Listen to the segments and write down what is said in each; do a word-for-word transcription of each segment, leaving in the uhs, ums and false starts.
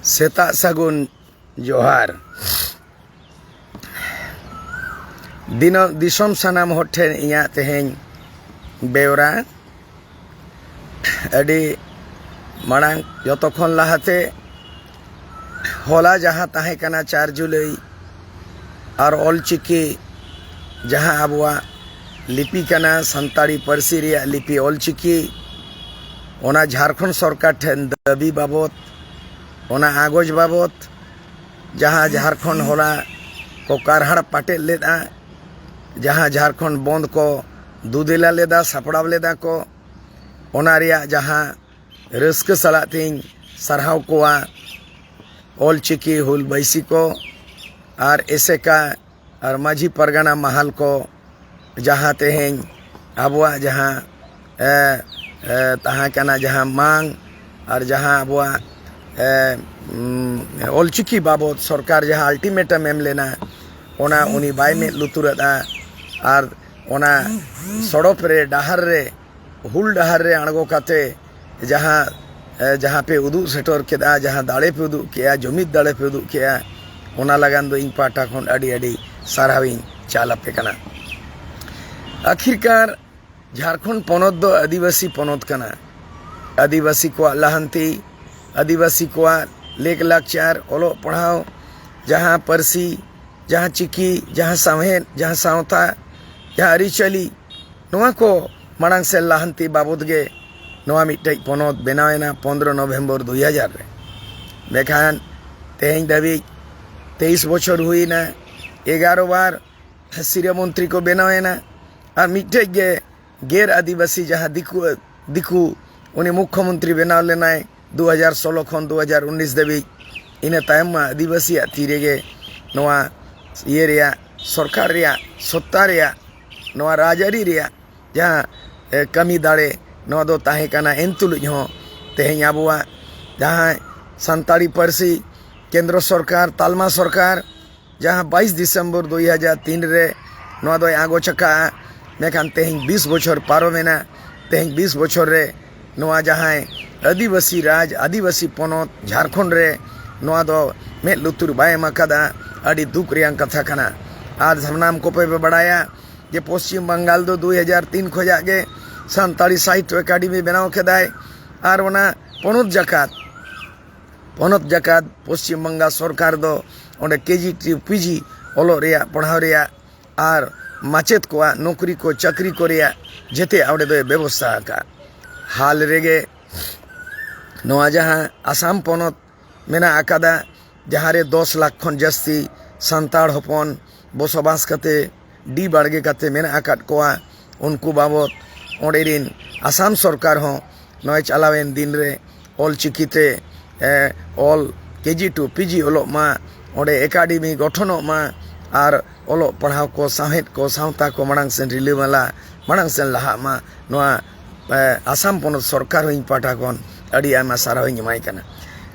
ᱥᱮᱛᱟᱜ ᱥᱟᱹᱜᱩᱱ ᱡᱚᱦᱟᱨ᱾ ᱫᱤᱱᱟᱹᱢ ᱫᱤᱥᱚᱢ ᱥᱟᱱᱟᱢ ᱦᱚᱲ ᱴᱷᱮᱱ ᱤᱧᱟᱹᱜ ᱛᱮᱦᱮᱧ ᱵᱮᱣᱨᱟ᱾ ᱟᱹᱰᱤ ᱢᱟᱲᱟᱝ, ᱡᱚᱛᱚ ᱠᱷᱚᱱ ᱞᱟᱦᱟᱛᱮ, ᱦᱚᱞᱟ ᱡᱟᱦᱟᱸ ᱛᱟᱦᱮᱸ ᱠᱟᱱᱟ ᱪᱟᱨ ᱡᱩᱞᱟᱭ, ᱟᱨ ᱚᱞᱪᱤᱠᱤ ᱡᱟᱦᱟᱸ ᱟᱵᱚᱣᱟᱜ ᱞᱤᱯᱤ ᱠᱟᱱᱟ, ᱥᱟᱱᱛᱟᱲᱤ ᱯᱟᱹᱨᱥᱤ ᱨᱮᱭᱟᱜ ᱞᱤᱯᱤ ᱚᱞᱪᱤᱠᱤ, ᱚᱱᱟ ᱡᱷᱟᱲᱠᱷᱚᱸᱰ ᱥᱚᱨᱠᱟᱨ ᱴᱷᱮᱱ ᱫᱟᱹᱵᱤ ᱵᱟᱵᱚᱛ, ᱚᱱᱟ ᱟᱜᱚᱡᱽ ᱵᱟᱵᱚᱛ, ᱡᱟᱦᱟᱸ ᱡᱷᱟᱲᱠᱷᱚᱸᱰ ᱦᱚᱞᱟ ᱠᱚ ᱠᱟᱨᱦᱟᱲ ᱯᱟᱴᱮᱫ ᱞᱮᱫᱼᱟ, ᱡᱟᱦᱟᱸ ᱡᱷᱟᱲᱠᱷᱚᱸᱰ ᱵᱚᱱᱫ ᱠᱚ ᱫᱩᱫᱮᱞᱟ ᱞᱮᱫᱟ, ᱥᱟᱯᱲᱟᱣ ᱞᱮᱫᱟ ᱠᱚ, ᱚᱱᱟ ᱨᱮᱭᱟᱜ ᱡᱟᱦᱟᱸ ᱨᱟᱹᱥᱠᱟᱹ ᱥᱟᱞᱟᱜ ᱛᱤᱧ ᱥᱟᱨᱦᱟᱣ ᱠᱚᱣᱟ ᱚᱞᱪᱤᱠᱤ ᱦᱩᱞ ᱵᱟᱭᱥᱤ ᱠᱚ ᱟᱨ ᱮᱥᱮᱠᱟ ᱟᱨ ᱢᱟᱹᱡᱷᱤ ᱯᱟᱨᱜᱟᱱᱟ ᱢᱟᱦᱟᱞ ᱠᱚ, ᱡᱟᱦᱟᱸ ᱛᱮᱦᱮᱧ ᱟᱵᱚᱣᱟᱜ ᱡᱟᱦᱟᱸ, ᱮ, ᱮ, ᱛᱟᱦᱮᱸ ᱠᱟᱱᱟ, ᱡᱟᱦᱟᱸ ᱢᱟᱝ ᱟᱨ ᱡᱟᱦᱟᱸ ᱟᱵᱚᱣᱟᱜ, ᱮ, ᱩᱢ, ᱚᱞᱪᱤᱠᱤ ᱵᱟᱵᱚᱛ ᱥᱚᱨᱠᱟᱨ ᱡᱟᱦᱟᱸ ultimatum ᱮᱢ ᱞᱮᱱᱟ, ᱚᱱᱟ ᱩᱱᱤ ᱵᱟᱭ ᱢᱮᱫ ᱞᱩᱛᱩᱨᱟᱫᱼᱟ᱾ ᱟᱨ ᱚᱱᱟ ᱥᱚᱲᱚᱠ ᱨᱮ, ᱰᱟᱦᱟᱨ ᱨᱮ, ᱦᱩᱞ ᱰᱟᱦᱟᱨ ᱨᱮ ᱟᱬᱜᱚ ᱠᱟᱛᱮ ᱡᱟᱦᱟᱸ, ᱮ, ᱡᱟᱦᱟᱸ ᱯᱮ ᱩᱫᱩᱜ ᱥᱮᱴᱮᱨ ᱠᱮᱫᱟ, ᱡᱟᱦᱟᱸ ᱫᱟᱲᱮ ᱯᱮ ᱩᱫᱩᱜ ᱠᱮᱫᱟ, ᱡᱩᱢᱤᱫ ᱫᱟᱲᱮ ᱯᱮ ᱩᱫᱩᱜ ᱠᱮᱫᱟ, ᱚᱱᱟ ᱞᱟᱜᱟᱱ ᱫᱚ ᱤᱧ ᱯᱟᱦᱴᱟ ᱠᱷᱚᱱ ᱟᱹᱰᱤ ᱟᱹᱰᱤ ᱥᱟᱨᱦᱟᱣᱤᱧ ᱪᱟᱞ ᱟᱯᱮ ᱠᱟᱱᱟ᱾ ᱟᱹᱠᱷᱤᱨᱠᱟᱨ, ᱡᱷᱟᱲᱠᱷᱚᱸᱰ ᱯᱚᱱᱚᱛ ᱫᱚ ᱟᱹᱫᱤᱵᱟᱹᱥᱤ ᱯᱚᱱᱚᱛ ᱠᱟᱱᱟ᱾ ᱟᱹᱫᱤᱵᱟᱹᱥᱤ ᱠᱚᱣᱟᱜ ᱞᱟᱦᱟᱱᱛᱤ, ᱟᱹᱫᱤᱵᱟᱹᱥᱤ ᱠᱚᱣᱟᱜ ᱞᱮᱠ ᱞᱟᱠᱪᱟᱨ, ᱚᱞᱚᱜ ᱯᱟᱲᱦᱟᱣ, ᱡᱟᱦᱟᱸ ᱯᱟᱹᱨᱥᱤ, ᱡᱟᱦᱟᱸ ᱪᱤᱠᱤ, ᱡᱟᱦᱟᱸ ᱥᱟᱶᱦᱮᱫ, ᱡᱟᱦᱟᱸ ᱥᱟᱶᱛᱟ, ᱡᱟᱦᱟᱸ ᱟᱹᱨᱤᱪᱟᱹᱞᱤ, ᱱᱚᱣᱟ ᱠᱚ ᱢᱟᱲᱟᱝ ᱥᱮᱫ ᱞᱟᱦᱟᱱᱛᱤ ᱵᱟᱵᱚᱫ ᱜᱮ ᱱᱚᱣᱟ ᱢᱤᱫᱴᱮᱡ ᱯᱚᱱᱚᱛ ᱵᱮᱱᱟᱣ ᱮᱱᱟ ᱯᱚᱱᱫᱽᱨᱚ ᱱᱚᱵᱷᱮᱢᱵᱚᱨ ᱫᱩᱭ ᱦᱟᱡᱟᱨ ᱨᱮ᱾ ᱢᱮᱱᱠᱷᱟᱱ ᱛᱮᱦᱮᱧ ᱫᱷᱟᱹᱵᱤᱡ ᱛᱮᱭᱤᱥ ᱵᱚᱪᱷᱚᱨ ᱦᱩᱭᱱᱟ, ᱮᱜᱟᱨᱚ ᱵᱟᱨ ᱥᱤᱨᱟᱹ ᱢᱚᱱᱛᱨᱤ ᱠᱚ ᱵᱮᱱᱟᱣ ᱮᱱᱟ, ᱟᱨ ᱢᱤᱫᱴᱮᱡ ᱜᱮ ᱜᱮᱨ ᱟᱹᱫᱤᱵᱟᱹᱥᱤ ᱡᱟᱦᱟᱸ ᱫᱤᱠᱩ, ᱫᱤᱠᱩ, ᱩᱱᱤ ᱢᱩᱠᱠᱷᱚ ᱢᱚᱱᱛᱨᱤ ᱵᱮᱱᱟᱣ ᱞᱮᱱᱟᱭ ᱫᱩ ᱦᱟᱡᱟᱨ ᱥᱳᱞᱳ ᱠᱷᱚᱱ ᱫᱩ ᱦᱟᱡᱟᱨ ᱩᱱᱤᱥ ᱫᱷᱟᱹᱵᱤᱡ᱾ ᱤᱱᱟᱹ ᱛᱟᱭᱚᱢ ᱢᱟ ᱟᱹᱫᱤᱵᱟᱹᱥᱤᱭᱟᱜ ᱛᱤ ᱨᱮᱜᱮ ᱱᱚᱣᱟ ᱤᱭᱟᱹ ᱨᱮᱭᱟᱜ, ᱥᱚᱨᱠᱟᱨ ᱨᱮᱭᱟᱜ, ᱥᱚᱛᱛᱟ ᱨᱮᱭᱟᱜ, ᱱᱚᱣᱟ ᱨᱟᱡᱽᱟᱹᱨᱤ ᱨᱮᱭᱟᱜ ᱡᱟᱦᱟᱸ, ᱮ, ᱠᱟᱹᱢᱤ ᱫᱟᱲᱮ, ᱱᱚᱣᱟ ᱫᱚ ᱛᱟᱦᱮᱸ ᱠᱟᱱᱟ᱾ ᱮᱱ ᱛᱩᱞᱩᱡ ᱦᱚᱸ ᱛᱮᱦᱮᱧ ᱟᱵᱚᱣᱟᱜ ᱡᱟᱦᱟᱸ ᱥᱟᱱᱛᱟᱲᱤ ᱯᱟᱹᱨᱥᱤ ᱠᱮᱱᱫᱨᱚ ᱥᱚᱨᱠᱟᱨ, ᱛᱟᱞᱢᱟ ᱥᱚᱨᱠᱟᱨ, ᱡᱟᱦᱟᱸ ᱵᱟᱭᱤᱥ ᱰᱤᱥᱮᱢᱵᱚᱨ ᱫᱩᱭ ᱦᱟᱡᱟᱨ ᱛᱤᱱ ᱨᱮ ᱱᱚᱣᱟ ᱫᱚᱭ ᱟᱸᱜᱚᱪ ᱟᱠᱟᱫᱼᱟ, ᱢᱮᱱᱠᱷᱟᱱ ᱛᱮᱦᱮᱧ ᱵᱤᱥ ᱵᱚᱪᱷᱚᱨ ᱯᱟᱨᱚᱢᱮᱱᱟ᱾ ᱛᱮᱦᱮᱧ ᱵᱤᱥ ᱵᱚᱪᱷᱚᱨ ᱨᱮ ᱱᱚᱣᱟ ᱡᱟᱦᱟᱸᱭ ᱟᱹᱫᱤᱵᱟᱹᱥᱤ ᱨᱟᱡᱽ, ᱟᱹᱫᱤᱵᱟᱹᱥᱤ ᱯᱚᱱᱚᱛ ᱡᱷᱟᱲᱠᱷᱚᱸᱰ ᱨᱮ ᱱᱚᱣᱟ ᱫᱚ ᱢᱮᱫ ᱞᱩᱛᱩᱨ ᱵᱟᱭ ᱮᱢ ᱟᱠᱟᱫᱟ᱾ ᱟᱹᱰᱤ ᱫᱩᱠ ᱨᱮᱭᱟᱝ ᱠᱟᱛᱷᱟ ᱠᱟᱱᱟ᱾ ᱟᱨ ᱥᱟᱱᱟᱢ ᱠᱚᱯᱮ ᱯᱮ ᱵᱟᱲᱟᱭᱟ ᱡᱮ ᱯᱚᱥᱪᱤᱢ ᱵᱟᱝᱜᱟᱞ ᱫᱚ ᱫᱩᱭ ᱦᱟᱡᱟᱨ ᱛᱤᱱ ᱠᱷᱚᱱᱟᱜ ᱜᱮ ᱥᱟᱱᱛᱟᱲᱤ ᱥᱟᱦᱤᱛᱛᱚ ᱮᱠᱟᱰᱮᱢᱤ ᱵᱮᱱᱟᱣ ᱠᱮᱫᱟᱭ᱾ ᱟᱨ ᱚᱱᱟ ᱯᱚᱱᱚᱛ ᱡᱟᱠᱟᱛ, ᱯᱚᱱᱚᱛ ᱡᱟᱠᱟᱛ ᱯᱚᱥᱪᱤᱢ ᱵᱟᱝᱜᱟᱞ ᱥᱚᱨᱠᱟᱨ ᱫᱚ ᱚᱸᱰᱮ ᱠᱮᱡᱤ ᱴᱩ ᱯᱤᱡᱤ ᱚᱞᱚᱜ ᱨᱮᱭᱟᱜ, ᱯᱟᱲᱦᱟᱣ ᱨᱮᱭᱟᱜ ᱟᱨ ᱢᱟᱪᱮᱫ ᱠᱚᱣᱟᱜ ᱱᱚᱠᱨᱤ ᱠᱚ, ᱪᱟᱹᱠᱨᱤ ᱠᱚ ᱨᱮᱭᱟᱜ ᱡᱮᱛᱮᱭᱟᱜ ᱚᱸᱰᱮ ᱫᱚᱭ ᱵᱮᱵᱚᱥᱛᱷᱟ ᱟᱠᱟᱫ᱾ ᱦᱟᱞ ᱨᱮᱜᱮ ᱱᱚᱣᱟ ᱡᱟᱦᱟᱸ ᱟᱥᱟᱢ ᱯᱚᱱᱚᱛ ᱢᱮᱱᱟᱜ ᱟᱠᱟᱫᱟ, ᱡᱟᱦᱟᱸ ᱨᱮ ᱫᱚᱥ ᱞᱟᱠᱷ ᱠᱷᱚᱱ ᱡᱟᱹᱥᱛᱤ ᱥᱟᱱᱛᱟᱲ ᱦᱚᱯᱚᱱ ᱵᱚᱥᱚᱵᱟᱥ ᱠᱟᱛᱮ, ᱰᱤ ᱵᱟᱲᱜᱮ ᱠᱟᱛᱮ ᱢᱮᱱᱟᱜ ᱟᱠᱟᱫ ᱠᱚᱣᱟ, ᱩᱱᱠᱩ ᱵᱟᱵᱚᱛ ᱚᱸᱰᱮ ᱨᱤᱱ ᱟᱥᱟᱢ ᱥᱚᱨᱠᱟᱨ ᱦᱚᱸ ᱱᱚᱜᱼᱚᱭ ᱪᱟᱞᱟᱣᱮᱱ ᱫᱤᱱ ᱨᱮ ᱚᱞ ᱪᱤᱠᱤ ᱛᱮ, ᱮ, ᱚᱞ ᱠᱮᱡᱤ ᱴᱩ ᱯᱤᱡᱤ ᱚᱞᱚᱜ ᱢᱟ, ᱚᱸᱰᱮ ᱮᱠᱟᱰᱮᱢᱤ ᱜᱚᱴᱷᱚᱱᱚᱜ ᱢᱟ, ᱟᱨ ᱚᱞᱚᱜ ᱯᱟᱲᱦᱟᱣ ᱠᱚ, ᱥᱟᱶᱦᱮᱫ ᱠᱚ, ᱥᱟᱶᱛᱟ ᱠᱚ ᱢᱟᱲᱟᱝ ᱥᱮᱱ ᱨᱤᱞᱟᱹᱢᱟᱞᱟ, ᱢᱟᱲᱟᱝ ᱥᱮᱱ ᱞᱟᱦᱟᱜ ᱢᱟ᱾ ᱱᱚᱣᱟ, ᱮ, ᱟᱥᱟᱢ ᱯᱚᱱᱚᱛ ᱥᱚᱨᱠᱟᱨ ᱦᱚᱸ ᱤᱧ ᱯᱟᱦᱴᱟ ᱠᱷᱚᱱ ᱟᱹᱰᱤ ᱟᱭᱢᱟ ᱥᱟᱨᱦᱟᱣ ᱤᱧ ᱮᱢᱟᱭ ᱠᱟᱱᱟ᱾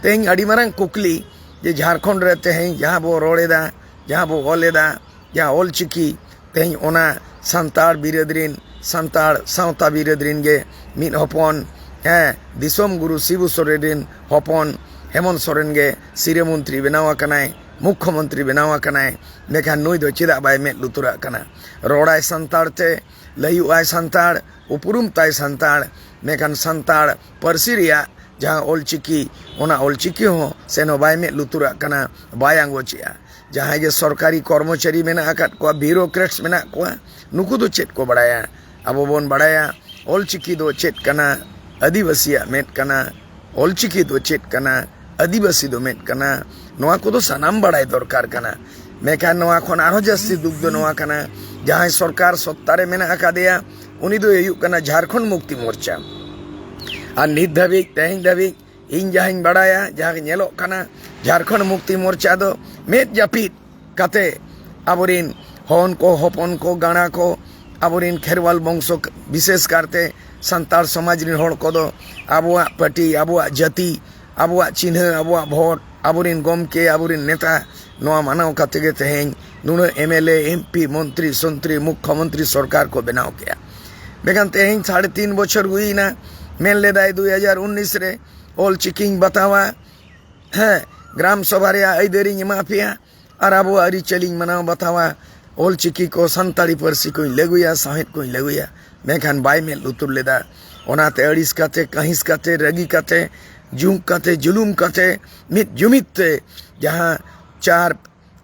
ᱛᱮᱦᱮᱧ ᱟᱹᱰᱤ ᱢᱟᱨᱟᱝ ᱠᱩᱠᱞᱤ ᱡᱮ ᱡᱷᱟᱲᱠᱷᱚᱸᱰ ᱨᱮ ᱛᱮᱦᱮᱧ ᱡᱟᱦᱟᱸ ᱵᱚ ᱨᱚᱲ ᱮᱫᱟ, ᱡᱟᱦᱟᱸ ᱵᱚ ᱚᱞ ᱮᱫᱟ, ᱡᱟᱦᱟᱸ ᱚᱞ ᱪᱤᱠᱤ, ᱛᱮᱦᱮᱧ ᱚᱱᱟ ᱥᱟᱱᱛᱟᱲ ᱵᱤᱨᱟᱹᱫ ᱨᱤᱱ, ᱥᱟᱱᱛᱟᱲ ᱥᱟᱶᱛᱟ ᱵᱤᱨᱟᱹᱫ ᱨᱤᱱ ᱜᱮ ᱢᱤᱫ ᱦᱚᱯᱚᱱ, ᱦᱮᱸ, ᱫᱤᱥᱚᱢ ᱜᱩᱨᱩ ᱥᱤᱵᱩ ᱥᱚᱨᱮᱱ ᱨᱤᱱ ᱦᱚᱯᱚᱱ ᱦᱮᱢᱚᱱᱛ ᱥᱚᱨᱮᱱ ᱜᱮ ᱥᱤᱨᱟᱹ ᱢᱚᱱᱛᱨᱤ ᱵᱮᱱᱟᱣ ᱟᱠᱟᱱᱟᱭ, ᱢᱩᱠᱠᱷᱚ ᱢᱚᱱᱛᱨᱤ ᱵᱮᱱᱟᱣ ᱟᱠᱟᱱᱟᱭ᱾ ᱢᱮᱱᱠᱷᱟᱱ ᱱᱩᱭ ᱫᱚ ᱪᱮᱫᱟᱜ ᱵᱟᱭ ᱢᱮᱫ ᱞᱩᱛᱩᱨᱟᱜ ᱠᱟᱱᱟ? ᱨᱚᱲᱟᱭ ᱥᱟᱱᱛᱟᱲ ᱛᱮ, ᱞᱟᱹᱭᱩᱜ ᱟᱭ ᱥᱟᱱᱛᱟᱲ, ᱩᱯᱨᱩᱢ ᱛᱟᱭ ᱥᱟᱱᱛᱟᱲ, ᱢᱮᱱᱠᱷᱟᱱ ᱥᱟᱱᱛᱟᱲ ᱯᱟᱹᱨᱥᱤ ᱨᱮᱭᱟᱜ ᱡᱟᱦᱟᱸ ᱚᱞ ᱪᱤᱠᱤ, ᱚᱱᱟ ᱚᱞ ᱪᱤᱠᱤ ᱦᱚᱸ ᱥᱮᱱ ᱦᱚᱸ ᱵᱟᱭ ᱢᱮᱫ ᱞᱩᱛᱩᱨᱟᱜ ᱠᱟᱱᱟ, ᱵᱟᱭ ᱟᱸᱜᱚᱪᱮᱜᱼᱟ᱾ ᱡᱟᱦᱟᱸᱭ ᱜᱮ ᱥᱚᱨᱠᱟᱨᱤ ᱠᱚᱨᱢᱚᱪᱟᱨᱤ ᱢᱮᱱᱟᱜ ᱟᱠᱟᱫ ᱠᱚᱣᱟ, bureaucrats ᱢᱮᱱᱟᱜ ᱠᱚᱣᱟ, ᱱᱩᱠᱩ ᱫᱚ ᱪᱮᱫ ᱠᱚ ᱵᱟᱲᱟᱭᱟ? ᱟᱵᱚ ᱵᱚᱱ ᱵᱟᱲᱟᱭᱟ ᱚᱞ ᱪᱤᱠᱤ ᱫᱚ ᱪᱮᱫ ᱠᱟᱱᱟ, ᱟᱹᱫᱤᱵᱟᱹᱥᱤᱭᱟᱜ ᱢᱮᱫ ᱠᱟᱱᱟ, ᱚᱞ ᱪᱤᱠᱤ ᱫᱚ ᱪᱮᱫ ᱠᱟᱱᱟ, ᱟᱹᱫᱤᱵᱟᱹᱥᱤ ᱫᱚ ᱢᱮᱫ ᱠᱟᱱᱟ, ᱱᱚᱣᱟ ᱠᱚᱫᱚ ᱥᱟᱱᱟᱢ ᱵᱟᱲᱟᱭ ᱫᱚᱨᱠᱟᱨ ᱠᱟᱱᱟ᱾ ᱢᱮᱱᱠᱷᱟᱱ ᱱᱚᱣᱟ ᱠᱷᱚᱱ ᱟᱨᱦᱚᱸ ᱡᱟᱹᱥᱛᱤ ᱫᱩᱠ ᱫᱚ ᱱᱚᱣᱟ ᱠᱟᱱᱟ, ᱡᱟᱦᱟᱸᱭ ᱥᱚᱨᱠᱟᱨ ᱥᱚᱛᱛᱟ ᱨᱮ ᱢᱮᱱᱟᱜ ᱟᱠᱟᱫᱮᱭᱟ, ᱩᱱᱤ ᱫᱚᱭ ᱦᱩᱭᱩᱜ ᱠᱟᱱᱟ ᱡᱷᱟᱲᱠᱷᱚᱸᱰ ᱢᱩᱠᱛᱤ ᱢᱳᱨᱪᱟ᱾ ᱟᱨ ᱱᱤᱛ ᱫᱷᱟᱹᱵᱤᱡ, ᱛᱮᱦᱮᱧ ᱫᱷᱟᱹᱵᱤᱡ ᱤᱧ ᱡᱟᱦᱟᱸᱧ ᱵᱟᱲᱟᱭᱟ, ᱡᱟᱦᱟᱸ ᱧᱮᱞᱚᱜ ᱠᱟᱱᱟ, ᱡᱷᱟᱲᱠᱷᱚᱸᱰ ᱢᱩᱠᱛᱤ ᱢᱳᱨᱪᱟ ᱫᱚ ᱢᱮᱫ ᱡᱟᱹᱯᱤᱫ ᱠᱟᱛᱮ ᱟᱵᱚᱨᱤᱱ ᱦᱚᱱ ᱠᱚ, ᱦᱚᱯᱚᱱ ᱠᱚ, ᱜᱟᱬᱟ ᱠᱚ, ᱟᱵᱚᱨᱤᱱ ᱠᱷᱮᱨᱣᱟᱞ ᱵᱚᱝᱥᱚ, ᱵᱤᱥᱮᱥ ᱠᱟᱨᱛᱮ ᱥᱟᱱᱛᱟᱲ ᱥᱚᱢᱟᱡᱽ ᱨᱤᱱ ᱦᱚᱲ ᱠᱚᱫᱚ ᱟᱵᱚᱣᱟᱜ ᱯᱟᱹᱴᱤ, ᱟᱵᱚᱣᱟᱜ ᱡᱟᱹᱛᱤ, ᱟᱵᱚᱣᱟᱜ ᱪᱤᱱᱦᱟᱹ, ᱟᱵᱚᱣᱟᱜ ᱵᱷᱳᱴ, ᱟᱵᱚᱨᱤᱱ ᱜᱚᱢᱠᱮ, ᱟᱵᱚᱨᱤᱱ ᱱᱮᱛᱟ, ᱱᱚᱣᱟ ᱢᱟᱱᱟᱣ ᱠᱟᱛᱮ ᱜᱮ ᱛᱮᱦᱮᱧ ᱱᱩᱱᱟᱹᱜ M L A, M P, ᱢᱚᱱᱛᱨᱤ, ᱥᱚᱱᱛᱨᱤ, ᱢᱩᱠᱠᱷᱚ ᱢᱚᱱᱛᱨᱤ ᱥᱚᱨᱠᱟᱨ ᱠᱚ ᱵᱮᱱᱟᱣ ᱠᱮᱜᱼᱟ᱾ ᱢᱮᱱᱠᱷᱟᱱ ᱛᱮᱦᱮᱧ ᱥᱟᱲᱮ ᱛᱤᱱ ᱵᱚᱪᱷᱚᱨ ᱦᱩᱭᱱᱟ, ᱢᱮᱱ ᱞᱮᱫᱟᱭ ᱫᱩᱭ ᱦᱟᱡᱟᱨ ᱩᱱᱤᱥ ᱨᱮ ᱚᱞ ᱪᱤᱠᱤᱧ ᱵᱟᱛᱟᱣᱟ, ᱦᱮᱸ, ᱜᱨᱟᱢ ᱥᱚᱵᱷᱟ ᱨᱮᱭᱟᱜ ᱟᱹᱭᱫᱟᱹᱨᱤᱧ ᱮᱢᱟ ᱯᱮᱭᱟ ᱟᱨ ᱟᱵᱚᱣᱟᱜ ᱟᱹᱨᱤᱪᱟᱹᱞᱤᱧ ᱢᱟᱱᱟᱣ ᱵᱟᱛᱟᱣᱟ, ᱚᱞᱪᱤᱠᱤ ᱠᱚ ᱥᱟᱱᱛᱟᱲᱤ ᱯᱟᱹᱨᱥᱤ ᱠᱚᱧ ᱞᱟᱹᱜᱩᱭᱟ, ᱥᱟᱶᱦᱮᱫ ᱠᱚᱧ ᱞᱟᱹᱜᱩᱭᱟ᱾ ᱢᱮᱱᱠᱷᱟᱱ ᱵᱟᱭ ᱢᱮᱫ ᱞᱩᱛᱩᱨ ᱞᱮᱫᱟ᱾ ᱚᱱᱟᱛᱮ ᱟᱹᱲᱤᱥ ᱠᱟᱛᱮ, ᱠᱟᱹᱦᱤᱥ ᱠᱟᱛᱮ, ᱨᱟᱹᱜᱤ ᱠᱟᱛᱮ, ᱡᱩᱜ ᱠᱟᱛᱮ, ᱡᱩᱞᱩᱢ ᱠᱟᱛᱮ, ᱢᱤᱫ ᱡᱩᱢᱤᱫ ᱛᱮ ᱡᱟᱦᱟᱸ ᱪᱟᱨ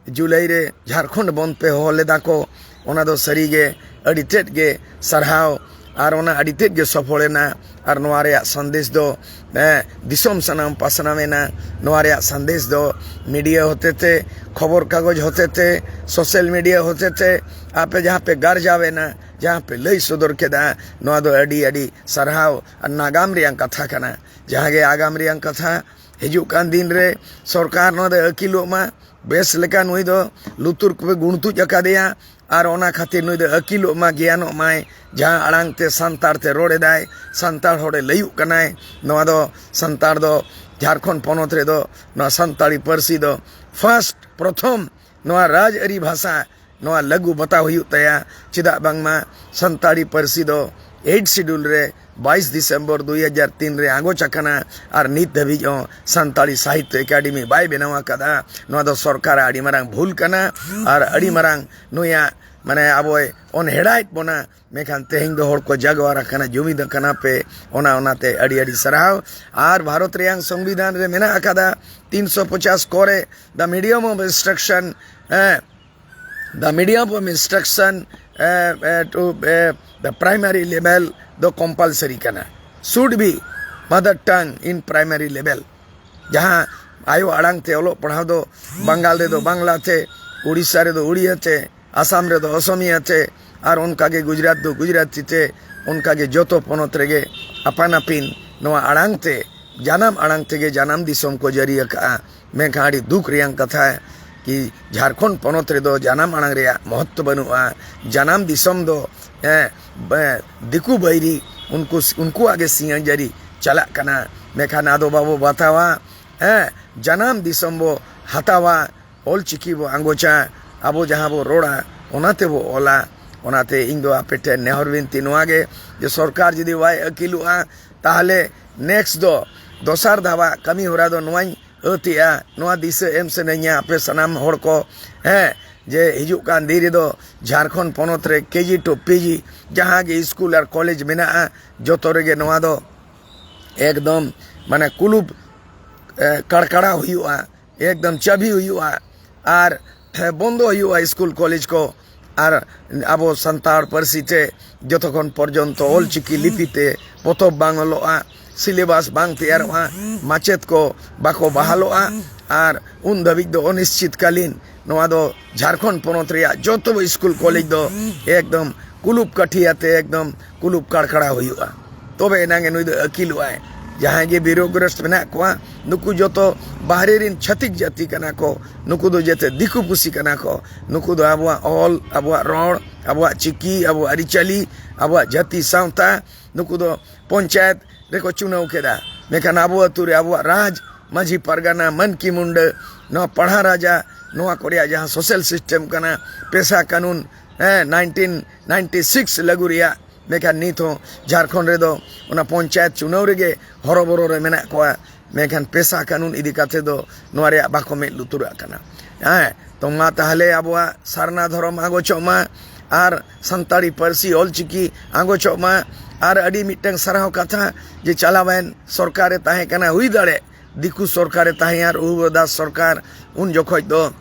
ᱡᱩᱞᱟᱭ ᱨᱮ ᱡᱷᱟᱲᱠᱷᱚᱸᱰ ᱵᱚᱱᱫ ᱯᱮ ᱦᱚᱦᱚ ᱞᱮᱫᱟ ᱠᱚ, ᱚᱱᱟ ᱫᱚ ᱥᱟᱹᱨᱤᱜᱮ ᱟᱹᱰᱤ ᱛᱮᱫ ᱜᱮ ᱥᱟᱨᱦᱟᱣ᱾ ᱟᱨ ᱚᱱᱟ ᱟᱹᱰᱤ ᱛᱮᱫ ᱜᱮ ᱥᱚᱯᱷᱚᱞ ᱮᱱᱟ᱾ ᱟᱨ ᱱᱚᱣᱟ ᱨᱮᱭᱟᱜ ᱥᱟᱸᱫᱮᱥ ᱫᱚ, ᱮ, ᱫᱤᱥᱚᱢ ᱥᱟᱱᱟᱢ ᱯᱟᱥᱱᱟᱣ ᱮᱱᱟ᱾ ᱱᱚᱣᱟ ᱨᱮᱭᱟᱜ ᱥᱟᱸᱫᱮᱥ ᱫᱚ ᱢᱤᱰᱤᱭᱟ ᱦᱚᱛᱮᱛᱮ, ᱠᱷᱚᱵᱚᱨ ᱠᱟᱜᱚᱡᱽ ᱦᱚᱛᱮᱛᱮ, ᱥᱳᱥᱟᱞ ᱢᱤᱰᱤᱭᱟ ᱦᱚᱛᱮᱛᱮ ᱟᱯᱮ ᱡᱟᱦᱟᱸ ᱯᱮ ᱜᱟᱨᱡᱟᱣ ᱮᱱᱟ, ᱡᱟᱦᱟᱸ ᱯᱮ ᱞᱟᱹᱭ ᱥᱚᱫᱚᱨ ᱠᱮᱫᱟ, ᱱᱚᱣᱟ ᱫᱚ ᱟᱹᱰᱤ ᱟᱹᱰᱤ ᱥᱟᱨᱦᱟᱣ ᱟᱨ ᱱᱟᱜᱟᱢ ᱨᱮᱭᱟᱜ ᱠᱟᱛᱷᱟ ᱠᱟᱱᱟ᱾ ᱡᱟᱦᱟᱸ ᱜᱮ ᱟᱜᱟᱢ ᱨᱮᱭᱟᱜ ᱠᱟᱛᱷᱟ, ᱦᱤᱡᱩᱜ ᱠᱟᱱ ᱫᱤᱱ ᱨᱮ ᱥᱚᱨᱠᱟᱨ ᱱᱚᱣᱟ ᱫᱚ ᱟᱹᱠᱤᱞᱚᱜ ᱢᱟ, ᱵᱮᱥ ᱞᱮᱠᱟ ᱱᱩᱭ ᱫᱚ ᱞᱩᱛᱩᱨ ᱠᱚᱯᱮ ᱜᱩᱬᱛᱩᱡ ᱟᱠᱟᱫᱮᱭᱟ, ᱟᱨ ᱚᱱᱟ ᱠᱷᱟᱹᱛᱤᱨ ᱱᱩᱭ ᱫᱚ ᱟᱹᱠᱤᱞᱚᱜ ᱢᱟ, ᱜᱮᱭᱟᱱᱚᱜ ᱢᱟᱭ, ᱡᱟᱦᱟᱸ ᱟᱲᱟᱝ ᱛᱮ ᱥᱟᱱᱛᱟᱲ ᱛᱮ ᱨᱚᱲ ᱮᱫᱟᱭ, ᱥᱟᱱᱛᱟᱲ ᱦᱚᱲᱮ ᱞᱟᱹᱭᱩᱜ ᱠᱟᱱᱟᱭ᱾ ᱱᱚᱣᱟ ᱫᱚ ᱥᱟᱱᱛᱟᱲ ᱫᱚ ᱡᱷᱟᱲᱠᱷᱚᱸᱰ ᱯᱚᱱᱚᱛ ᱨᱮᱫᱚ ᱱᱚᱣᱟ ᱥᱟᱱᱛᱟᱲᱤ ᱯᱟᱹᱨᱥᱤ ᱫᱚ ᱯᱷᱟᱥᱴ, ᱯᱨᱚᱛᱷᱚᱢ ᱱᱚᱣᱟ ᱨᱟᱡᱽᱟᱹᱨᱤ ᱵᱷᱟᱥᱟ ᱱᱚᱣᱟ ᱞᱟᱹᱜᱩ ᱵᱟᱛᱟᱣ ᱦᱩᱭᱩᱜ ᱛᱟᱭᱟ᱾ ᱪᱮᱫᱟᱜ ᱵᱟᱝᱢᱟ ᱥᱟᱱᱛᱟᱲᱤ ᱯᱟᱹᱨᱥᱤ ᱫᱚ ᱮᱭᱤᱴ ᱥᱤᱰᱩᱞ ᱨᱮ ᱵᱟᱭᱤᱥ ᱰᱤᱥᱮᱢᱵᱚᱨ ᱫᱩᱭ ᱦᱟᱡᱟᱨ ᱛᱤᱱ ᱨᱮ ᱟᱸᱜᱚᱪ ᱟᱠᱟᱱᱟ, ᱟᱨ ᱱᱤᱛ ᱫᱷᱟᱹᱵᱤᱡ ᱦᱚᱸ ᱥᱟᱱᱛᱟᱲᱤ ᱥᱟᱦᱤᱛᱛᱚ ᱮᱠᱟᱰᱮᱢᱤ ᱵᱟᱭ ᱵᱮᱱᱟᱣ ᱟᱠᱟᱫᱟ᱾ ᱱᱚᱣᱟ ᱫᱚ ᱥᱚᱨᱠᱟᱨᱟᱜ ᱟᱹᱰᱤ ᱢᱟᱨᱟᱝ ᱵᱷᱩᱞ ᱠᱟᱱᱟ, ᱟᱨ ᱟᱹᱰᱤ ᱢᱟᱨᱟᱝ ᱱᱩᱭᱟᱜ, ᱢᱟᱱᱮ, ᱟᱵᱚᱭ ᱚᱱᱦᱮᱲᱟᱭᱮᱫ ᱵᱚᱱᱟ᱾ ᱢᱮᱱᱠᱷᱟᱱ ᱛᱮᱦᱮᱧ ᱫᱚ ᱦᱚᱲ ᱠᱚ ᱡᱟᱜᱣᱟᱨ ᱟᱠᱟᱱᱟ, ᱡᱩᱢᱤᱫ ᱟᱠᱟᱱᱟ ᱯᱮ, ᱚᱱᱟ, ᱚᱱᱟᱛᱮ ᱟᱹᱰᱤ ᱟᱹᱰᱤ ᱥᱟᱨᱦᱟᱣ᱾ ᱟᱨ ᱵᱷᱟᱨᱚᱛ ᱨᱮᱭᱟᱝ ᱥᱚᱝᱵᱤᱫᱷᱟᱱ ᱨᱮ ᱢᱮᱱᱟᱜ ᱟᱠᱟᱫᱟ ᱛᱤᱱᱥᱚ ᱯᱚᱪᱟᱥ ᱠᱚᱨᱮ, the medium of instruction, ᱦᱮᱸ, the medium of instruction, A, A, to, A, the primary level ᱫᱚ compulsory ᱠᱟᱱᱟ, should be mother tongue in primary level᱾ ᱡᱟᱦᱟᱸ ᱟᱭᱳ ᱟᱲᱟᱝ ᱛᱮ ᱚᱞᱚᱜ ᱯᱟᱲᱦᱟᱣ ᱫᱚ ᱵᱟᱝᱜᱟᱞ ᱨᱮᱫᱚ ᱵᱟᱝᱞᱟ ᱛᱮ, ᱩᱲᱤᱥᱥᱟ ᱨᱮᱫᱚ ᱩᱲᱤᱭᱟ ᱛᱮ, ᱟᱥᱟᱢ ᱨᱮᱫᱚ ᱚᱥᱚᱢᱤᱭᱟ ᱛᱮ, ᱟᱨ ᱚᱱᱠᱟᱜᱮ ᱜᱩᱡᱽᱨᱟᱴ ᱫᱚ ᱜᱩᱡᱽᱨᱟᱴᱤ ᱛᱮ, ᱚᱱᱠᱟᱜᱮ ᱡᱚᱛᱚ ᱯᱚᱱᱚᱛ ᱨᱮᱜᱮ ᱟᱯᱟᱱ ᱟᱹᱯᱤᱱ ᱱᱚᱣᱟ ᱟᱲᱟᱝ ᱛᱮ, ᱡᱟᱱᱟᱢ ᱟᱲᱟᱝ ᱛᱮᱜᱮ ᱡᱟᱱᱟᱢ ᱫᱤᱥᱚᱢ ᱠᱚ ᱡᱟᱹᱨᱤ ᱟᱠᱟᱫᱼᱟ᱾ ᱢᱮᱱᱠᱷᱟᱱ ᱟᱹᱰᱤ ᱫᱩᱠ ᱨᱮᱭᱟᱝ ᱠᱟᱛᱷᱟ ᱠᱤ ᱡᱷᱟᱲᱠᱷᱚᱸᱰ ᱯᱚᱱᱚᱛ ᱨᱮᱫᱚ ᱡᱟᱱᱟᱢ ᱟᱲᱟᱝ ᱨᱮᱭᱟᱜ ᱢᱚᱦᱚᱛᱛᱚ ᱵᱟᱹᱱᱩᱜᱼᱟ᱾ ᱡᱟᱱᱟᱢ ᱫᱤᱥᱚᱢ ᱫᱚ, ᱮ, ᱵᱮ-, ᱫᱤᱠᱩ ᱵᱟᱹᱭᱨᱤ ᱩᱱᱠᱩ, ᱩᱱᱠᱩᱣᱟᱜ ᱜᱮ ᱥᱤᱧ ᱡᱟᱹᱨᱤ ᱪᱟᱞᱟᱜ ᱠᱟᱱᱟ᱾ ᱢᱮᱱᱠᱷᱟᱱ ᱟᱫᱚ ᱵᱟᱵᱚ ᱵᱟᱛᱟᱣᱟ, ᱮ, ᱡᱟᱱᱟᱢ ᱫᱤᱥᱚᱢ ᱵᱚ ᱦᱟᱛᱟᱣᱟ, ᱚᱞ ᱪᱤᱠᱤ ᱵᱚ ᱟᱸᱜᱚᱪᱟ, ᱟᱵᱚ ᱡᱟᱦᱟᱸ ᱵᱚ ᱨᱚᱲᱟ ᱚᱱᱟ ᱛᱮᱵᱚ ᱚᱞᱟ᱾ ᱚᱱᱟᱛᱮ ᱤᱧ ᱫᱚ ᱟᱯᱮ ᱴᱷᱮᱱ ᱱᱮᱦᱚᱨ ᱵᱤᱱᱛᱤ ᱱᱚᱣᱟ ᱜᱮ, ᱡᱮ ᱥᱚᱨᱠᱟᱨ ᱡᱩᱫᱤ ᱵᱟᱭ ᱟᱹᱠᱤᱞᱚᱜᱼᱟ, ᱛᱟᱦᱚᱞᱮ ᱱᱮᱠᱥᱴ ᱫᱚ ᱫᱚᱥᱟᱨ ᱫᱷᱟᱣᱟᱜ ᱠᱟᱹᱢᱤ ᱦᱚᱨᱟ ᱫᱚ ᱱᱚᱣᱟᱧ ᱟᱹᱛᱤᱜᱼᱟ᱾ ᱱᱚᱣᱟ ᱫᱤᱥᱟᱹ ᱮᱢ ᱥᱟᱱᱟᱧᱟ ᱟᱯᱮ ᱥᱟᱱᱟᱢ ᱦᱚᱲ ᱠᱚ, ᱦᱮᱸ, ᱡᱮ ᱦᱤᱡᱩᱜ ᱠᱟᱱ ᱫᱤᱱ ᱨᱮᱫᱚ ᱡᱷᱟᱲᱠᱷᱚᱸᱰ ᱯᱚᱱᱚᱛ ᱨᱮ ᱠᱮᱡᱤ ᱴᱩ ᱯᱤᱡᱤ ᱡᱟᱦᱟᱸ ᱜᱮ ᱥᱠᱩᱞ ᱟᱨ ᱠᱚᱞᱮᱡᱽ ᱢᱮᱱᱟᱜᱼᱟ, ᱡᱚᱛᱚ ᱨᱮᱜᱮ ᱱᱚᱣᱟ ᱫᱚ ᱮᱠᱫᱚᱢ ᱢᱟᱱᱮ ᱠᱩᱞᱩᱯ, ᱮ, ᱠᱟᱲᱠᱟᱲᱟᱣ ᱦᱩᱭᱩᱜᱼᱟ, ᱮᱠᱫᱚᱢ ᱪᱟᱹᱵᱤ ᱦᱩᱭᱩᱜᱼᱟ ᱟᱨ, ᱮ, ᱵᱚᱱᱫᱚ ᱦᱩᱭᱩᱜᱼᱟ ᱥᱠᱩᱞ ᱠᱚᱞᱮᱡᱽ ᱠᱚ᱾ ᱟᱨ ᱟᱵᱚ ᱥᱟᱱᱛᱟᱲ ᱯᱟᱹᱨᱥᱤ ᱛᱮ ᱡᱚᱛᱚᱠᱷᱚᱱ ᱯᱚᱨᱡᱚᱱᱛᱚ ᱚᱞᱪᱤᱠᱤ ᱞᱤᱯᱤ ᱛᱮ ᱯᱚᱛᱚᱵ ᱵᱟᱝ ᱚᱞᱚᱜᱼᱟ, ᱥᱤᱞᱮᱵᱟᱥ ᱵᱟᱝ ᱛᱮᱭᱟᱨᱚᱜᱼᱟ, ᱢᱟᱪᱮᱫ ᱠᱚ ᱵᱟᱠᱚ ᱵᱟᱦᱟᱞᱚᱜᱼᱟ, ᱟᱨ ᱩᱱ ᱫᱷᱟᱹᱵᱤᱡ ᱫᱚ ᱚᱱᱤᱥᱪᱤᱛᱠᱟᱞᱤᱱ ᱱᱚᱣᱟ ᱫᱚ ᱡᱷᱟᱲᱠᱷᱚᱸᱰ ᱯᱚᱱᱚᱛ ᱨᱮᱭᱟᱜ ᱡᱚᱛᱚ ᱥᱠᱩᱞ ᱠᱚᱞᱮᱡᱽ ᱫᱚ ᱮᱠᱫᱚᱢ ᱠᱩᱞᱩᱯ ᱠᱟᱹᱴᱷᱤᱭᱟᱛᱮ ᱮᱠᱫᱚᱢ ᱠᱩᱞᱩᱯ ᱠᱟᱲᱠᱟᱲᱟ ᱦᱩᱭᱩᱜᱼᱟ᱾ ᱛᱚᱵᱮ ᱮᱱᱟᱝ ᱜᱮ ᱱᱩᱭ ᱫᱚ ᱟᱹᱠᱤᱞᱚᱜᱼᱟᱭ᱾ ᱡᱟᱦᱟᱸᱭ ᱜᱮ ᱵᱤᱨᱳᱜᱨᱚᱥᱛ ᱢᱮᱱᱟᱜ ᱠᱚᱣᱟ, ᱱᱩᱠᱩ ᱡᱚᱛᱚ ᱵᱟᱦᱨᱮ ᱨᱮᱱ ᱪᱷᱟᱹᱛᱤᱠ ᱡᱟᱹᱛᱤ ᱠᱟᱱᱟ ᱠᱚ, ᱱᱩᱠᱩ ᱫᱚ ᱡᱮᱛᱮ ᱫᱤᱠᱩ ᱯᱩᱥᱤ ᱠᱟᱱᱟ ᱠᱚ, ᱱᱩᱠᱩ ᱫᱚ ᱟᱵᱚᱣᱟᱜ ᱚᱞ, ᱟᱵᱚᱣᱟᱜ ᱨᱚᱲ, ᱟᱵᱚᱣᱟᱜ ᱪᱤᱠᱤ, ᱟᱵᱚᱣᱟᱜ ᱟᱹᱨᱤᱪᱟᱹᱞᱤ, ᱟᱵᱚᱣᱟᱜ ᱡᱟᱹᱛᱤ ᱥᱟᱶᱛᱟ, ᱱᱩᱠᱩ ᱫᱚ ᱯᱚᱧᱪᱟᱭᱮᱛ ᱨᱮᱠᱚ ᱪᱩᱱᱟᱹᱣ ᱠᱮᱫᱟ, ᱢᱮᱱᱠᱷᱟᱱ ᱟᱵᱚ ᱟᱹᱛᱩ ᱨᱮ ᱟᱵᱚᱣᱟᱜ ᱨᱟᱡᱽ ᱢᱟᱹᱡᱷᱤ ᱯᱟᱨᱜᱟᱱᱟ, ᱢᱟᱹᱱᱠᱤ ᱢᱩᱱᱰᱟᱹ, ᱱᱚᱣᱟ ᱯᱟᱲᱦᱟ ᱨᱟᱡᱟ, ᱱᱚᱣᱟ ᱠᱚ ᱨᱮᱭᱟᱜ ᱡᱟᱦᱟᱸ ᱥᱳᱥᱟᱞ ᱥᱤᱥᱴᱮᱢ ᱠᱟᱱᱟ, ᱯᱮᱥᱟ ᱠᱟᱹᱱᱩᱱ, ᱦᱮᱸ, ᱱᱟᱭᱤᱱᱴᱤᱱ ᱱᱟᱭᱤᱱᱴᱤ ᱥᱤᱠᱥ ᱞᱟᱹᱜᱩ ᱨᱮᱭᱟᱜ, ᱢᱮᱱᱠᱷᱟᱱ ᱱᱤᱛ ᱦᱚᱸ ᱡᱷᱟᱲᱠᱷᱚᱸᱰ ᱨᱮᱫᱚ ᱚᱱᱟ ᱯᱚᱧᱪᱟᱭᱮᱛ ᱪᱩᱱᱟᱹᱣ ᱨᱮᱜᱮ ᱦᱚᱨᱚᱵᱚᱨᱚ ᱨᱮ ᱢᱮᱱᱟᱜ ᱠᱚᱣᱟ᱾ ᱢᱮᱱᱠᱷᱟᱱ ᱯᱮᱥᱟ ᱠᱟᱹᱱᱩᱱ ᱤᱫᱤ ᱠᱟᱛᱮ ᱫᱚ ᱱᱚᱣᱟ ᱨᱮᱭᱟᱜ ᱵᱟᱠᱚ ᱢᱮᱫ ᱞᱩᱛᱩᱨᱟᱜ ᱠᱟᱱᱟ᱾ ᱦᱮᱸ, ᱛᱚ ᱢᱟ ᱛᱟᱦᱞᱮ ᱟᱵᱚᱣᱟᱜ ᱥᱟᱨᱱᱟ ᱫᱷᱚᱨᱚᱢ ᱟᱸᱜᱚᱪᱚᱜ ᱢᱟ ᱟᱨ ᱥᱟᱱᱛᱟᱲᱤ ᱯᱟᱹᱨᱥᱤ ᱚᱞᱪᱤᱠᱤ ᱟᱸᱜᱚᱪᱚᱜ ᱢᱟ᱾ ᱟᱨ ᱟᱹᱰᱤ ᱢᱤᱫᱴᱟᱝ ᱥᱟᱨᱦᱟᱣ ᱠᱟᱛᱷᱟ ᱡᱮ ᱪᱟᱞᱟᱣᱮᱱ ᱥᱚᱨᱠᱟᱨᱮ ᱛᱟᱦᱮᱸ ᱠᱟᱱᱟ, ᱦᱩᱭ ᱫᱟᱲᱮ ᱫᱤᱠᱩ ᱥᱚᱨᱠᱟᱨᱮ ᱛᱟᱦᱮᱸ ᱟᱨ ᱩᱦᱩᱵᱟ ᱫᱟᱥ ᱥᱚᱨᱠᱟᱨ, ᱩᱱ ᱡᱚᱠᱷᱚᱡ ᱫᱚ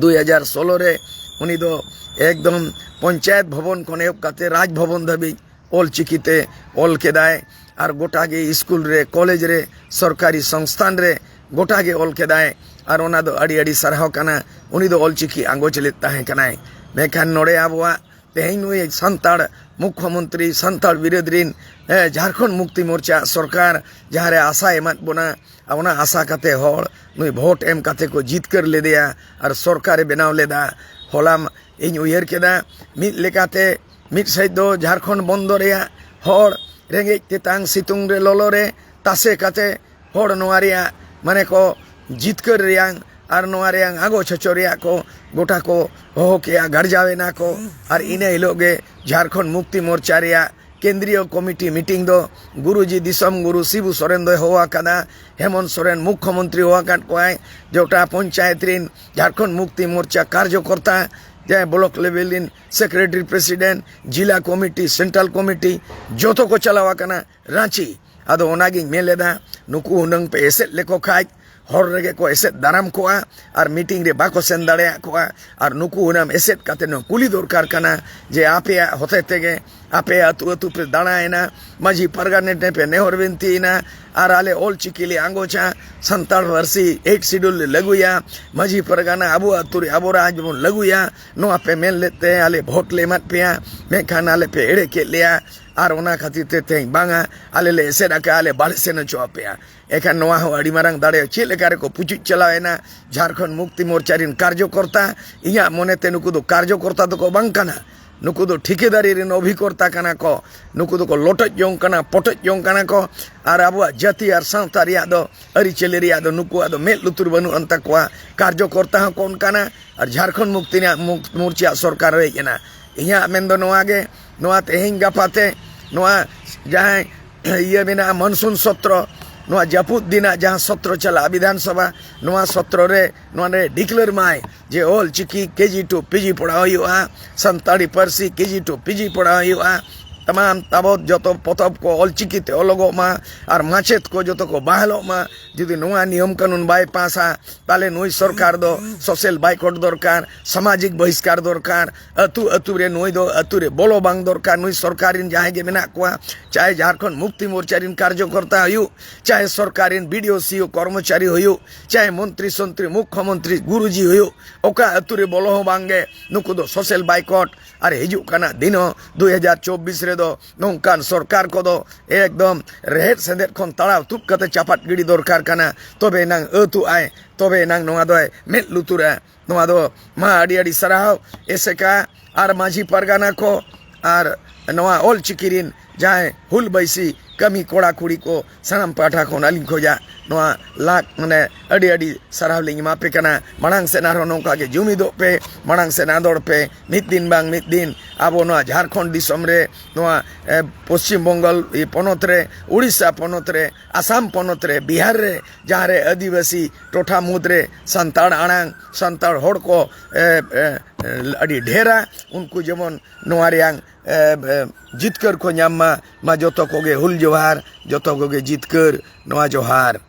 ᱫᱩᱭ ᱦᱟᱡᱟᱨ ᱥᱳᱞᱳ ᱨᱮ ᱩᱱᱤ ᱫᱚ ᱮᱠᱫᱚᱢ ᱯᱚᱧᱪᱟᱭᱮᱛ ᱵᱷᱚᱵᱚᱱ ᱠᱷᱚᱱ ᱮᱦᱚᱵ ᱠᱟᱛᱮ ᱨᱟᱡᱽ ᱵᱷᱚᱵᱚᱱ ᱫᱷᱟᱹᱵᱤᱡ ᱚᱞᱪᱤᱠᱤ ᱛᱮ ᱚᱞ ᱠᱮᱫᱟᱭ᱾ ᱟᱨ ᱜᱚᱴᱟ ᱜᱮ ᱥᱠᱩᱞ ᱨᱮ, ᱠᱚᱞᱮᱡᱽ ᱨᱮ, ᱥᱚᱨᱠᱟᱨᱤ ᱥᱚᱝᱥᱛᱷᱟᱱ ᱨᱮ ᱜᱚᱴᱟ ᱜᱮ ᱚᱞ ᱠᱮᱫᱟᱭ᱾ ᱟᱨ ᱚᱱᱟ ᱫᱚ ᱟᱹᱰᱤ ᱟᱹᱰᱤ ᱥᱟᱨᱦᱟᱣ ᱠᱟᱱᱟ᱾ ᱩᱱᱤ ᱫᱚ ᱚᱞᱪᱤᱠᱤ ᱟᱸᱜᱚᱪ ᱞᱮᱫ ᱛᱟᱦᱮᱸ ᱠᱟᱱᱟᱭ᱾ ᱢᱮᱱᱠᱷᱟᱱ ᱱᱚᱰᱮ ᱟᱵᱚᱣᱟᱜ ᱛᱮᱦᱮᱧ ᱱᱩᱭ ᱥᱟᱱᱛᱟᱲ ᱢᱩᱠᱷᱭᱚᱢᱚᱱᱛᱨᱤ, ᱥᱟᱱᱛᱟᱲ ᱵᱤᱨᱳᱫᱷ ᱨᱤᱱ, ᱮ, ᱡᱷᱟᱲᱠᱷᱚᱸᱰ ᱢᱩᱠᱛᱤ ᱢᱳᱨᱪᱟ ᱥᱚᱨᱠᱟᱨ ᱡᱟᱦᱟᱸᱨᱮ ᱟᱥᱟᱭ ᱮᱢᱟᱫ ᱵᱚᱱᱟ, ᱚᱱᱟ ᱟᱥᱟ ᱠᱟᱛᱮ ᱦᱚᱲ ᱱᱩᱭ ᱵᱷᱳᱴ ᱮᱢ ᱠᱟᱛᱮ ᱠᱚ ᱡᱤᱛᱠᱟᱹᱨ ᱞᱮᱫᱮᱭᱟ ᱟᱨ ᱥᱚᱨᱠᱟᱨᱮ ᱵᱮᱱᱟᱣ ᱞᱮᱫᱟ᱾ ᱦᱚᱞᱟ ᱤᱧ ᱩᱭᱦᱟᱹᱨ ᱠᱮᱫᱟ, ᱢᱤᱫ ᱞᱮᱠᱟᱛᱮ ᱢᱤᱫ ᱥᱮᱫ ᱫᱚ ᱡᱷᱟᱲᱠᱷᱚᱸᱰ ᱵᱚᱱᱫᱚ ᱨᱮᱭᱟᱜ ᱦᱚᱲ, ᱨᱮᱸᱜᱮᱡ ᱛᱮᱛᱟᱝ ᱥᱤᱛᱩᱝ ᱨᱮ ᱞᱚᱞᱚ ᱨᱮ ᱛᱟᱥᱮ ᱠᱟᱛᱮ ᱦᱚᱲ ᱱᱚᱣᱟ ᱨᱮᱭᱟᱜ ᱢᱟᱱᱮ ᱠᱚ ᱡᱤᱛᱠᱟᱹᱨ ᱨᱮᱭᱟᱝ ᱟᱨ ᱱᱚᱣᱟ ᱨᱮᱭᱟᱝ ᱟᱸᱜᱚᱪ ᱦᱚᱪᱚ ᱨᱮᱭᱟᱜ ᱠᱚ ᱜᱚᱴᱟ ᱠᱚ ᱦᱚᱦᱚ ᱠᱮᱜᱼᱟ, ᱜᱟᱨᱡᱟᱣ ᱮᱱᱟ ᱠᱚ᱾ ᱟᱨ ᱤᱱᱟᱹ ᱦᱤᱞᱳᱜ ᱜᱮ ᱡᱷᱟᱲᱠᱷᱚᱸᱰ ᱢᱩᱠᱛᱤ ᱢᱳᱨᱪᱟ ᱨᱮᱭᱟᱜ ᱠᱮᱱᱫᱨᱤᱭᱚ ᱠᱚᱢᱤᱴᱤ ᱢᱤᱴᱤᱝ ᱫᱚ ᱜᱩᱨᱩᱡᱤ ᱫᱤᱥᱚᱢ ᱜᱩᱨᱩ ᱥᱤᱵᱩ ᱥᱚᱨᱮᱱ ᱫᱚᱭ ᱦᱚᱦᱚ ᱟᱠᱟᱫᱟ᱾ ᱦᱮᱢᱚᱱᱛ ᱥᱚᱨᱮᱱ ᱢᱩᱠᱷᱭᱚᱢᱚᱱᱛᱨᱤ ᱦᱚᱦᱚ ᱟᱠᱟᱫ ᱠᱚᱣᱟᱭ᱾ ᱡᱚᱴᱟ ᱯᱚᱧᱪᱟᱭᱮᱛ ᱨᱤᱱ ᱡᱷᱟᱲᱠᱷᱚᱸᱰ ᱢᱩᱠᱛᱤ ᱢᱳᱨᱪᱟ ᱠᱟᱨᱡᱚᱠᱚᱨᱛᱟ, ᱡᱟᱦᱟᱸᱭ ᱵᱞᱚᱠ ᱞᱮᱵᱮᱞ ᱨᱤᱱ ᱥᱮᱠᱨᱮᱴᱟᱨᱤ, ᱯᱨᱮᱥᱤᱰᱮᱱᱴ, ᱡᱤᱞᱟ ᱠᱚᱢᱤᱴᱤ, ᱥᱮᱱᱴᱨᱟᱞ ᱠᱚᱢᱤᱴᱤ, ᱡᱚᱛᱚ ᱠᱚ ᱪᱟᱞᱟᱣ ᱟᱠᱟᱱᱟ ᱨᱟᱸᱪᱤ᱾ ᱟᱫᱚ ᱚᱱᱟᱜᱤᱧ ᱢᱮᱱ ᱞᱮᱫᱟ, ᱱᱩᱠᱩ ᱦᱩᱱᱟᱹᱝ ᱯᱮ ᱮᱥᱮᱫ ᱞᱮᱠᱚ ᱠᱷᱟᱡ ᱦᱚᱨ ᱨᱮᱜᱮ ᱠᱚ ᱮᱥᱮᱫ ᱫᱟᱨᱟᱢ ᱠᱚᱜᱼᱟ ᱟᱨ ᱢᱤᱴᱤᱝ ᱨᱮ ᱵᱟᱠᱚ ᱥᱮᱱ ᱫᱟᱲᱮᱭᱟᱜ ᱠᱚᱜᱼᱟ᱾ ᱟᱨ ᱱᱩᱠᱩ ᱦᱩᱱᱟᱹᱝ ᱮᱥᱮᱫ ᱠᱟᱛᱮ ᱱᱚᱣᱟ ᱠᱩᱞᱤ ᱫᱚᱨᱠᱟᱨ ᱠᱟᱱᱟ ᱡᱮ ᱟᱯᱮᱭᱟᱜ ᱦᱚᱛᱮ ᱛᱮᱜᱮ ᱟᱯᱮ ᱟᱹᱛᱩ ᱟᱹᱛᱩ ᱯᱮ ᱫᱟᱬᱟᱭᱮᱱᱟ, ᱢᱟᱹᱡᱷᱤ ᱯᱟᱨᱜᱟᱱᱟ ᱴᱷᱮᱱ ᱯᱮ ᱱᱮᱦᱚᱨ ᱵᱤᱱᱛᱤᱭᱮᱱᱟ, ᱟᱨ ᱟᱞᱮ ᱚᱞ ᱪᱤᱠᱤ ᱞᱮ ᱟᱸᱜᱚᱪᱟ, ᱥᱟᱱᱛᱟᱲ ᱯᱟᱹᱨᱥᱤ ᱮᱭᱤᱴ ᱥᱤᱰᱩᱞ ᱞᱮ ᱞᱟᱹᱜᱩᱭᱟ, ᱢᱟᱹᱡᱷᱤ ᱯᱟᱨᱜᱟᱱᱟ ᱟᱵᱚ ᱟᱹᱛᱩ ᱨᱮ ᱟᱵᱚ ᱨᱟᱡᱽ ᱵᱚᱱ ᱞᱟᱹᱜᱩᱭᱟ, ᱱᱚᱣᱟ ᱯᱮ ᱢᱮᱱ ᱞᱮᱫ ᱛᱮ ᱟᱞᱮ ᱵᱷᱳᱴ ᱞᱮ ᱮᱢᱟᱫ ᱯᱮᱭᱟ, ᱢᱮᱱᱠᱷᱟᱱ ᱟᱞᱮ ᱯᱮ ᱮᱲᱮ ᱠᱮᱫ ᱞᱮᱭᱟ᱾ ᱟᱨ ᱚᱱᱟ ᱠᱷᱟᱹᱛᱤᱨ ᱛᱮ ᱛᱮᱦᱮᱧ ᱵᱟᱝᱟ, ᱟᱞᱮ ᱞᱮ ᱮᱥᱮᱫ ᱟᱠᱟᱫᱼᱟ, ᱟᱞᱮ ᱵᱟᱞᱮ ᱥᱮᱱ ᱦᱚᱪᱚ ᱟᱯᱮᱭᱟ᱾ ᱮᱱᱠᱷᱟᱱ ᱱᱚᱣᱟ ᱦᱚᱸ ᱟᱹᱰᱤ ᱢᱟᱨᱟᱝ ᱫᱟᱲᱮ ᱪᱮᱫ ᱞᱮᱠᱟ ᱨᱮᱠᱚ ᱯᱩᱪᱩᱡ ᱪᱟᱞᱟᱣᱮᱱᱟ ᱡᱷᱟᱲᱠᱷᱚᱸᱰ ᱢᱩᱠᱛᱤ ᱢᱳᱨᱪᱟ ᱨᱤᱱ ᱠᱟᱨᱡᱚᱠᱚᱨᱛᱟ᱾ ᱤᱧᱟᱹᱜ ᱢᱚᱱᱮᱛᱮ ᱱᱩᱠᱩ ᱫᱚ ᱠᱟᱨᱡᱚᱠᱚᱨᱛᱟ ᱫᱚᱠᱚ ᱵᱟᱝ ᱠᱟᱱᱟ, ᱱᱩᱠᱩ ᱫᱚ ᱴᱷᱤᱠᱟᱹᱫᱟᱨᱤ ᱨᱤᱱ ᱚᱵᱷᱤᱠᱚᱨᱛᱟ ᱠᱟᱱᱟ ᱠᱚ᱾ ᱱᱩᱠᱩ ᱫᱚᱠᱚ ᱞᱚᱴᱚᱡ ᱡᱚᱝ ᱠᱟᱱᱟ, ᱯᱚᱴᱚᱡ ᱡᱚᱝ ᱠᱟᱱᱟ ᱠᱚ᱾ ᱟᱨ ᱟᱵᱚᱣᱟᱜ ᱡᱟᱹᱛᱤ ᱟᱨ ᱥᱟᱶᱛᱟ ᱨᱮᱭᱟᱜ ᱫᱚ, ᱟᱹᱨᱤᱪᱟᱹᱞᱤ ᱨᱮᱭᱟᱜ ᱫᱚ ᱱᱩᱠᱩᱣᱟᱜ ᱫᱚ ᱢᱮᱫ ᱞᱩᱛᱩᱨ ᱵᱟᱹᱱᱩᱜ ᱟᱱ ᱛᱟᱠᱚᱣᱟ᱾ ᱠᱟᱨᱡᱚᱠᱚᱨᱛᱟ ᱦᱚᱸ ᱠᱚ ᱚᱱᱠᱟᱱᱟ, ᱟᱨ ᱡᱷᱟᱲᱠᱷᱚᱸᱰ ᱢᱩᱠᱛᱤ ᱨᱮᱭᱟᱜ ᱢᱩᱠ-, ᱢᱳᱨᱪᱟ ᱥᱚᱨᱠᱟᱨ ᱦᱮᱡ ᱮᱱᱟ᱾ ᱤᱧᱟᱹᱜ ᱢᱮᱱ ᱫᱚ ᱱᱚᱣᱟ ᱜᱮ, ᱱᱚᱣᱟ ᱛᱮᱦᱮᱧ ᱜᱟᱯᱟ ᱛᱮ ᱱᱚᱣᱟ ᱡᱟᱦᱟᱸᱭ ᱤᱭᱟᱹ ᱢᱮᱱᱟᱜᱼᱟ, ᱢᱚᱱᱥᱩᱱ ᱥᱚᱛᱨᱚ, ᱱᱚᱣᱟ ᱡᱟᱹᱯᱩᱫ ᱫᱤᱱᱟᱜ ᱡᱟᱦᱟᱸ ᱥᱚᱛᱨᱚ ᱪᱟᱞᱟᱜᱼᱟ ᱵᱤᱫᱷᱟᱱ ᱥᱚᱵᱷᱟ, ᱱᱚᱣᱟ ᱥᱚᱛᱨᱚ ᱨᱮ ᱱᱚᱣᱟ ᱨᱮ ᱰᱤᱠᱞᱮᱭᱟᱨ ᱢᱟᱭ ᱡᱮ ᱚᱞ ᱪᱤᱠᱤ ᱠᱮᱡᱤ ᱴᱩ ᱯᱤᱡᱤ ᱯᱚᱲᱦᱟᱣ ᱦᱩᱭᱩᱜᱼᱟ, ᱥᱟᱱᱛᱟᱲᱤ ᱯᱟᱹᱨᱥᱤ ᱠᱮᱡᱤ ᱴᱩ ᱯᱤᱡᱤ ᱯᱚᱲᱦᱟᱣ ᱦᱩᱭᱩᱜᱼᱟ, ᱛᱟᱢᱟᱢ ᱛᱟᱵᱚᱛ ᱡᱚᱛᱚ ᱯᱚᱛᱚᱵ ᱠᱚ ᱚᱞ ᱪᱤᱠᱤ ᱛᱮ ᱚᱞᱚᱜᱚᱜ ᱢᱟ, ᱟᱨ ᱢᱟᱪᱮᱫ ᱠᱚ ᱡᱚᱛᱚ ᱠᱚ ᱵᱟᱦᱟᱞᱚᱜ ᱢᱟ᱾ ᱡᱩᱫᱤ ᱱᱚᱣᱟ ᱱᱤᱭᱚᱢ ᱠᱟᱹᱱᱩᱱ ᱵᱟᱭ ᱯᱟᱥᱟ, ᱛᱟᱦᱞᱮ ᱱᱩᱭ ᱥᱚᱨᱠᱟᱨ ᱫᱚ ᱥᱳᱥᱟᱞ ᱵᱟᱭᱠᱚᱴ ᱫᱚᱨᱠᱟᱨ, ᱥᱟᱢᱟᱡᱤᱠ ᱵᱚᱦᱤᱥᱠᱟᱨ ᱫᱚᱨᱠᱟᱨ᱾ ᱟᱹᱛᱩ ᱟᱹᱛᱩ ᱨᱮ ᱱᱩᱭ ᱫᱚ ᱟᱹᱛᱩ ᱨᱮ ᱵᱚᱞᱚ ᱵᱟᱝ ᱫᱚᱨᱠᱟᱨ᱾ ᱱᱩᱭ ᱥᱚᱨᱠᱟᱨ ᱨᱤᱱ ᱡᱟᱦᱟᱸᱭ ᱜᱮ ᱢᱮᱱᱟᱜ ᱠᱚᱣᱟ, ᱪᱟᱦᱮ ᱡᱷᱟᱲᱠᱷᱚᱸᱰ ᱢᱩᱠᱛᱤ ᱢᱳᱨᱪᱟ ᱨᱤᱱ ᱠᱟᱨᱡᱚᱠᱚᱨᱛᱟ ᱦᱩᱭᱩᱜ, ᱪᱟᱦᱮ ᱥᱚᱨᱠᱟᱨ ᱨᱤᱱ ᱵᱤᱰᱤᱳ ᱥᱤᱳ ᱠᱚᱨᱢᱚᱪᱟᱨᱤ ᱦᱩᱭᱩᱜ, ᱪᱟᱦᱮ ᱢᱚᱱᱛᱨᱤ ᱥᱚᱱᱛᱨᱤ ᱢᱩᱠᱷᱭᱚᱢᱚᱱᱛᱨᱤ ᱜᱩᱨᱩᱡᱤ ᱦᱩᱭᱩᱜ, ᱚᱠᱟ ᱟᱹᱛᱩ ᱨᱮ ᱵᱚᱞᱚ ᱦᱚᱸ ᱵᱟᱝ ᱜᱮ ᱱᱩᱠᱩ ᱫᱚ ᱥᱳᱥᱟᱞ ᱵᱟᱭᱠᱚᱴ᱾ ᱟᱨ ᱦᱤᱡᱩᱜ ᱠᱟᱱᱟ ᱫᱤᱱ ᱦᱚᱸ ᱫᱩᱭ ᱦᱟᱡᱟᱨ ᱪᱚᱵᱵᱤᱥ ᱨᱮᱫᱚ ᱱᱚᱝᱠᱟᱱ ᱥᱚᱨᱠᱟᱨ ᱠᱚᱫᱚ ᱮᱠᱫᱚᱢ ᱨᱮᱦᱮᱫ ᱥᱮᱸᱫᱮᱫ ᱠᱷᱚᱱ ᱛᱟᱲᱟᱣ ᱛᱩᱫ ᱠᱟᱛᱮ ᱪᱟᱯᱟᱫ ᱜᱤᱰᱤ ᱫᱚᱨᱠᱟᱨ ᱠᱟᱱᱟ᱾ ᱛᱚᱵᱮ ᱮᱱᱟᱝ ᱟᱹᱛᱩᱜ ᱟᱭ, ᱛᱚᱵᱮ ᱮᱱᱟᱝ ᱱᱚᱣᱟ ᱫᱚᱭ ᱢᱮᱫ ᱞᱩᱛᱩᱨᱟ᱾ ᱱᱚᱣᱟ ᱫᱚ ᱢᱟ ᱟᱹᱰᱤ ᱟᱹᱰᱤ ᱥᱟᱨᱦᱟᱣ ᱮᱥᱮᱠᱟ ᱟᱨ ᱢᱟᱹᱡᱷᱤ ᱯᱟᱨᱜᱟᱱᱟ ᱠᱚ ᱟᱨ ᱱᱚᱣᱟ ᱚᱞ ᱪᱤᱠᱤ ᱨᱤᱱ ᱡᱟᱦᱟᱸᱭ ᱦᱩᱞ ᱵᱟᱹᱭᱥᱤ ᱠᱟᱹᱢᱤ ᱠᱚᱲᱟ ᱠᱩᱲᱤ ᱠᱚ ᱥᱟᱱᱟᱢ ᱯᱟᱦᱴᱟ ᱠᱷᱚᱱ ᱟᱹᱞᱤᱧ ᱠᱷᱚᱡᱟᱜ ᱱᱚᱣᱟ ᱞᱟᱠᱷ ᱢᱟᱱᱮ ᱟᱹᱰᱤ ᱟᱹᱰᱤ ᱥᱟᱨᱦᱟᱣ ᱞᱤᱧ ᱮᱢᱟ ᱯᱮ ᱠᱟᱱᱟ᱾ ᱢᱟᱲᱟᱝ ᱥᱮᱫ ᱟᱨᱦᱚᱸ ᱱᱚᱝᱠᱟ ᱜᱮ ᱡᱩᱢᱤᱫᱚᱜ ᱯᱮ, ᱢᱟᱲᱟᱝ ᱥᱮᱫ ᱟᱸᱫᱳᱲ ᱯᱮ, ᱢᱤᱫ ᱫᱤᱱ ᱵᱟᱝ ᱢᱤᱫ ᱫᱤᱱ ᱟᱵᱚ ᱱᱚᱣᱟ ᱡᱷᱟᱲᱠᱷᱚᱸᱰ ᱫᱤᱥᱚᱢ ᱨᱮ, ᱱᱚᱣᱟ, ᱮ, ᱯᱚᱥᱪᱤᱢ ᱵᱚᱝᱜᱚᱞ, ᱤ, ᱯᱚᱱᱚᱛ ᱨᱮ, ᱩᱲᱤᱥᱥᱟ ᱯᱚᱱᱚᱛ ᱨᱮ, ᱟᱥᱟᱢ ᱯᱚᱱᱚᱛ ᱨᱮ, ᱵᱤᱦᱟᱨ ᱨᱮ, ᱡᱟᱦᱟᱸ ᱨᱮ ᱟᱹᱫᱤᱵᱟᱹᱥᱤ ᱴᱚᱴᱷᱟ ᱢᱩᱫᱽ ᱨᱮ ᱥᱟᱱᱛᱟᱲ ᱟᱲᱟᱝ, ᱥᱟᱱᱛᱟᱲ ᱦᱚᱲ ᱠᱚ, ᱮ, ᱮ, ᱮ, ᱟᱹᱰᱤ ᱰᱷᱮᱨᱟ, ᱩᱱᱠᱩ ᱡᱮᱢᱚᱱ ᱱᱚᱣᱟ ᱨᱮᱭᱟᱝ, ᱮ, ᱮ, ᱡᱤᱛᱠᱟᱹᱨ ᱠᱚ ᱧᱟᱢ ᱢᱟ᱾ ᱢᱟ ᱡᱚᱛᱚ ᱠᱚᱜᱮ ᱦᱩᱞ ᱡᱚᱦᱟᱨ, ᱡᱚᱛᱚ ᱠᱚᱜᱮ ᱡᱤᱛᱠᱟᱹᱨ, ᱱᱚᱣᱟ ᱡᱚᱦᱟᱨ᱾